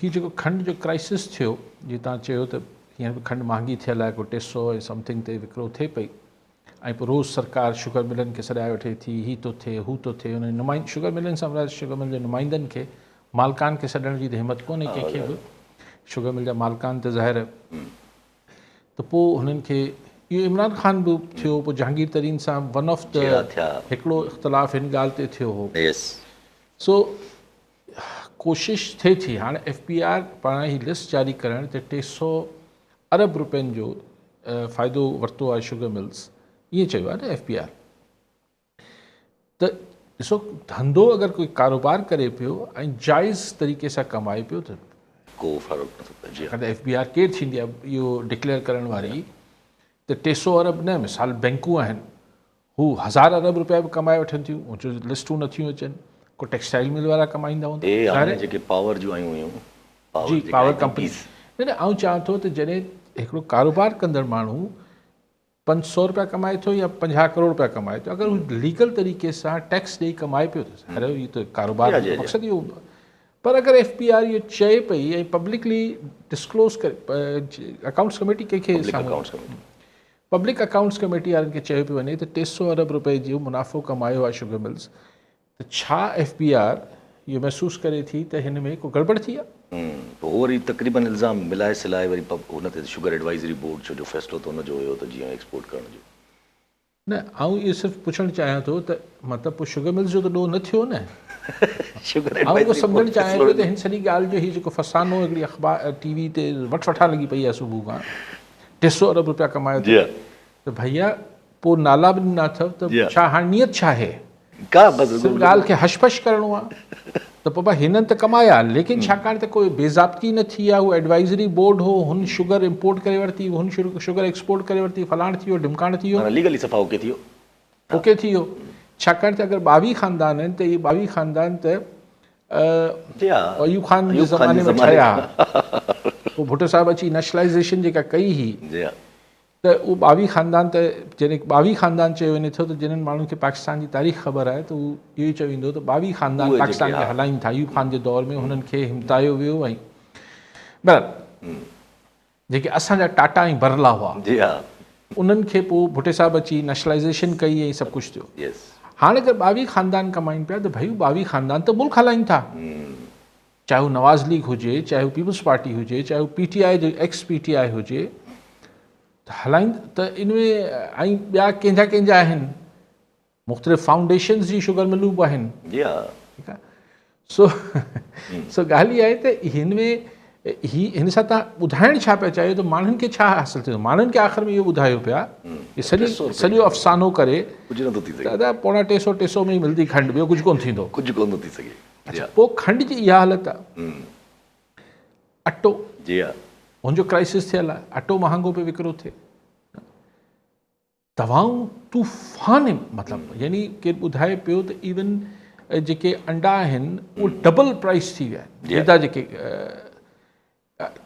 هي جيڪو کنڊ جو ڪرائسس ٿيو، جيئن توهان چيو ته هينئر به کنڊ مهانگي ٿيل آهي، ڪو 300 ۽ سمٿنگ تي وڪرو ٿئي پئي ۽ پوء روز سرڪار شگر ملن کي سڏائي وٺي ٿي، هي ٿو ٿئي، هو ٿو ٿئي، انهن نمائند شگر ملن سان مراد شگر مل جي نمائندن کي، مالڪان کي سڏڻ جي ته همت ڪونهي ڪنهن کي به، شگر مل جا مالڪان ته ظاهر ته پوء هنن کي اهو عمران خان به ٿيو، پوء جهانگير ترين سان ون آف the هڪڙو اختلاف هن ڳالهه تي ٿيو هو. سو ڪوشش ٿئي ٿي هاڻ ايف بي آر پاران هي لسٽ جاري ڪرڻ ته 300 ارب روپين جو فائدو ورتو آهي شگر ملز، ائين چيو آهي نه ايف بي آر. ته ڏسو ڌنڌو اگر ڪوئي ڪاروبار ڪري پيو ۽ جائز طريقي سان ڪمائي پيو ته ڪو فرق نٿو پئي. جي ها ايف بي آر ڪير ٿيندي آهي اهو ڊڪليئر ڪرڻ واري ته 300 ارب نه، مثال بينڪون آهن هو هزار ارب روپيا به ڪمائي وٺن ٿيون، ان جو لسٽون نٿيون اچن، ڪو ٽيڪسٽائل مل وارا ڪمائيندا هوندا. اي هاڻي جيڪي پاور جون آيون هيون، پاور جي پاور ڪمپني. نه نه آئون چوان ٿو ته جڏهن هڪڙو ڪاروبار ڪندڙ ماڻهو 500 روپيا ڪمائي ٿو يا 50 ڪروڙ روپيا ڪمائي ٿو، اگر هو ليگل طريقي سان ٽيڪس ڏئي ڪمائي پيو ته ظاهر آهي اهو ته ڪاروبار جو مقصد اهو هوندو آهي. پر اگر ايف بي آر اهو چئي پئي ۽ پبلڪلي ڊسڪلوز ڪري، اڪائونٽس ڪميٽي ڪنهن کي سامهون، پبلڪ اڪائونٽس ڪميٽي وارن کي چيو پيو وڃي ته 300 ارب روپئي جو منافعو ڪمايو آهي شگر ملز، ته ڇا ايف بي آر اهو محسوس ڪري ٿي ته هن ۾ ڪو گڙٻڙ ٿي آهي؟ پوء هو وري تقريبن الزام ملائي سلائي وري هن تي شگر ايڊوائزري بورڊ ڇو جو فيصلو ته هن جو هيو ته جيئن ايڪسپورٽ ڪرڻ جو. نه آئون اهو صرف پڇڻ چاهيان ٿو ته مطلب پوء شگر ملز جو ته ڏوهه نه ٿيو نه. آئون اهو سمجهڻ چاهيان پيو ته هن سڄي ڳالهه جو هي جيڪو فسانو هڪڙي اخبار ٽي وي تي وٺ وٺان لڳي پئي آهي صبح کان 300 ارب روپيا ڪمايو اٿو ته ڀئيا پوء نالا به ڏنا اٿو ته ڇا هاڻي نيت ڇا آهي؟ صرف ڳالهه کي هش پش ڪرڻو آهي ته بابا هنن ته ڪمايا ليڪن ڇاڪاڻ ته ڪوئي بي ضابطگي نه ٿي آهي، هو ايڊوائزري بورڊ هو، هن شگر امپورٽ ڪري ورتي، هن شگر ايڪسپورٽ ڪري ورتي، فلاڻ ٿي ويو، ڍمڪاڻ ٿي ويو. معنيٰ ليگلي صفا اوڪي ٿي ويو. اوڪي ٿي ويو. ڇاڪاڻ ته اگر 22 خاندان آهن ته اهي 22 خاندان ته ايوب خان جي زماني ۾ ٺهيا. پوء ڀٽو صاحب اچي نيشنلائيزيشن جيڪا ڪئي هئي ته اهو 22 خاندان ته جڏهن 22 خاندان چيو وڃي ٿو ته جنھن ماڻهن کي پاڪستان جي تاريخ خبر آهي ته هو اهو ئي چويندو ته 22 خاندان پاڪستان کي هلائين ٿا، ايوب خان جي دور ۾ هنن کي همتايو ويو ۽ بهرحال جيڪي اسان جا ٽاٽا ۽ برلا هئا انهن کي پوء ڀٽي صاحب اچي نيشنلائيزيشن ڪئي ۽ سڀ ڪجهه ٿيو. هاڻي اگر 22 خاندان ڪمائين پيا ته ڀئي 22 خاندان ته ملڪ هلائين ٿا، چاهي هو نواز ليگ هجي، چاهي هو پيپلز پارٽي هجي، چاهي هو پي ٽي آء جي ايڪس پي ٽي آء هجي ته هلائين ته ان ۾ ۽ ٻيا ڪنهن جا ڪنهن جا آهن، مختلف فائونڊيشنز جي شگر ملون به آهن. جي ها. ٺيڪ آهي. سو سو ڳالهه اها آهي ته هن ۾ هي هن سان تان ٻڌائڻ ڇا پيا چاهيو ته ماڻهن کي ڇا حاصل ٿيندو؟ ماڻهن کي آخر ۾ اهو ٻڌايو پيا هي سڄي سڄو افسانو ڪري ڪجهه نٿو ٿي سگهي. دادا پوڻا ٽي سو 300 ۾ ئي ملندي کنڊ، ٻيو ڪجهه ڪونه ٿيندو. ڪجهه ڪونه ٿو ٿي سگهي. اڇا پوء کنڊ جي اها حالت آ. اٽو جي ها ان جو ڪرائسس ٿيل آ، اٽو مهانگو پيو وڪرو ٿئي، دوائون طوفان مطلب يعني ڪير ٻڌائي پيو ته ايون جيڪي انڊا آهن اهي ڊبل پرائس ٿي ويا آهن، جيدا جيڪي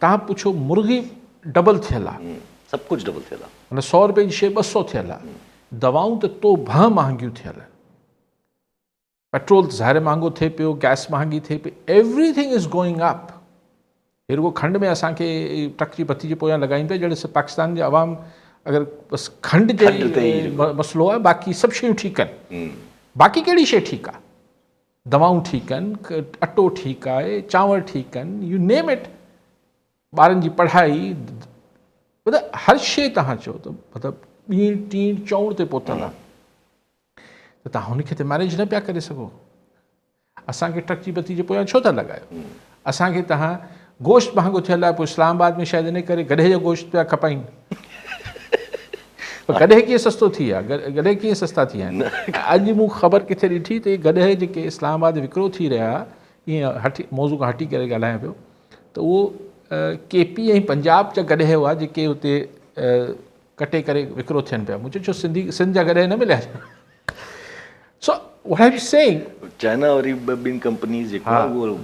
تان پڇو مرغي ڊبل ٿيل آ، سڀ ڪجهه ڊبل ٿيل آ، معنيٰ 100 روپئي جي شيء 200 ٿيل آ، دوائون ته توبهه مهانگيون ٿيل آهن، پيٽرول ته ظاهر مهانگو ٿئي پيو، گئس مهانگي ٿئي پئي، every thing is going up. هي رڳو کنڊ ۾ اسان کي ٽرڪ جي بتي جي پويان لڳائين پيا جهڙي پاڪستان جي عوام اگر بس کنڊ جي مسئلو آهي باقي سڀ شيون ٺيڪ آهن، باقي ڪهڙي شيء ٺيڪ آهي؟ دوائون ٺيڪ آهن، اٽو ٺيڪ آهي، چانور ٺيڪ آهن، يو نيم it, ٻارن جي پڙهائي، مطلب هر شيء تهان چئو ته مطلب ٻيڻ ٽيڻ چئوڻ تي پهتل آهي ته تهان هن کي ته مينيج نه پيا ڪري سگهو. اسان کي ٽرڪ جي بتي جي پويان ڇو ٿا لڳايو؟ اسان کي تهان گوشت مهانگو ٿيل آهي پوء اسلام آباد ۾ شايد ان ڪري گڏهه جو گوشت پيا کپائين. پر گڏهه ڪيئن سستو ٿي ويا؟ گڏهه ڪيئن سستا ٿي ويا آهن؟ اڄ مون خبر ڪٿي ڏٺي ته گڏهه جيڪي اسلام آباد وڪرو ٿي رهيا، ائين هٽي موضوع کان هٽي ڪري ڳالهايان پيو ته اهو ڪي پي ۽ پنجاب جا گڏهه هئا جيڪي اتي ڪٽي ڪري وڪرو ٿين پيا. مون چيو ڇو سنڌي سنڌ جا گڏهه نه مليا؟ So what are you saying? China وري ٻه ٻن ڪمپنيز جيڪو آهي اهو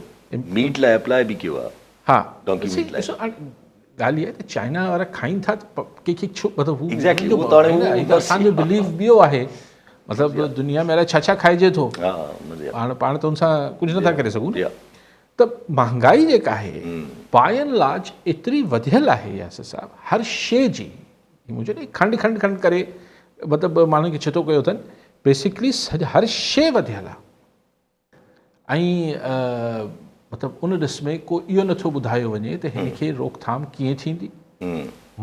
ميٽ لاء اپلاء به ڪيو آهي. ها ڊونڪي ميٽ لاء. ڳالهه اها آهي ته چائنا وارا کائين ٿا ته ڪنهن کي ڇو مطلب هو ايگزيڪٽلي هو ته هاڻي اسان جو بليف ٻيو آهي مطلب دنيا ۾ الائي ڇا ڇا کائجي ٿو پاڻ پاڻ ته ان سان ڪجهه نٿا ڪري سگهون ته مهانگائي جيڪا آهي باء اينڊ لارج ايتري وڌيل آهي ياسر صاحب هر شيء جي، مون چيو کنڊ کنڊ کنڊ ڪري مطلب ماڻهن کي ڇتو ڪيو اٿن، بيسڪلي هر شيء وڌيل آهي ۽ مطلب ان ڏس ۾ ڪو اهو نٿو ٻڌايو وڃي ته هن کي روڪٿام ڪيئن ٿيندي.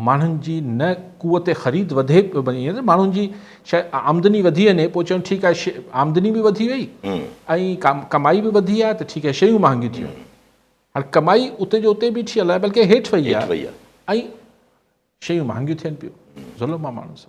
ماڻهن جي نه قوت خريد وڌي وڃي ته ماڻهن جي شايد آمدني وڌي وڃي پوء چون ٺيڪ آهي آمدني به وڌي وئي ۽ ڪمائي به وڌي آهي ته ٺيڪ آهي شيون مهانگيون ٿيون. هاڻي ڪمائي اتي جو اتي بيٺي آهي بلڪه هيٺ وئي آهي ۽ شيون مهانگيون ٿين پيون. ظلم آهي ماڻهن سان.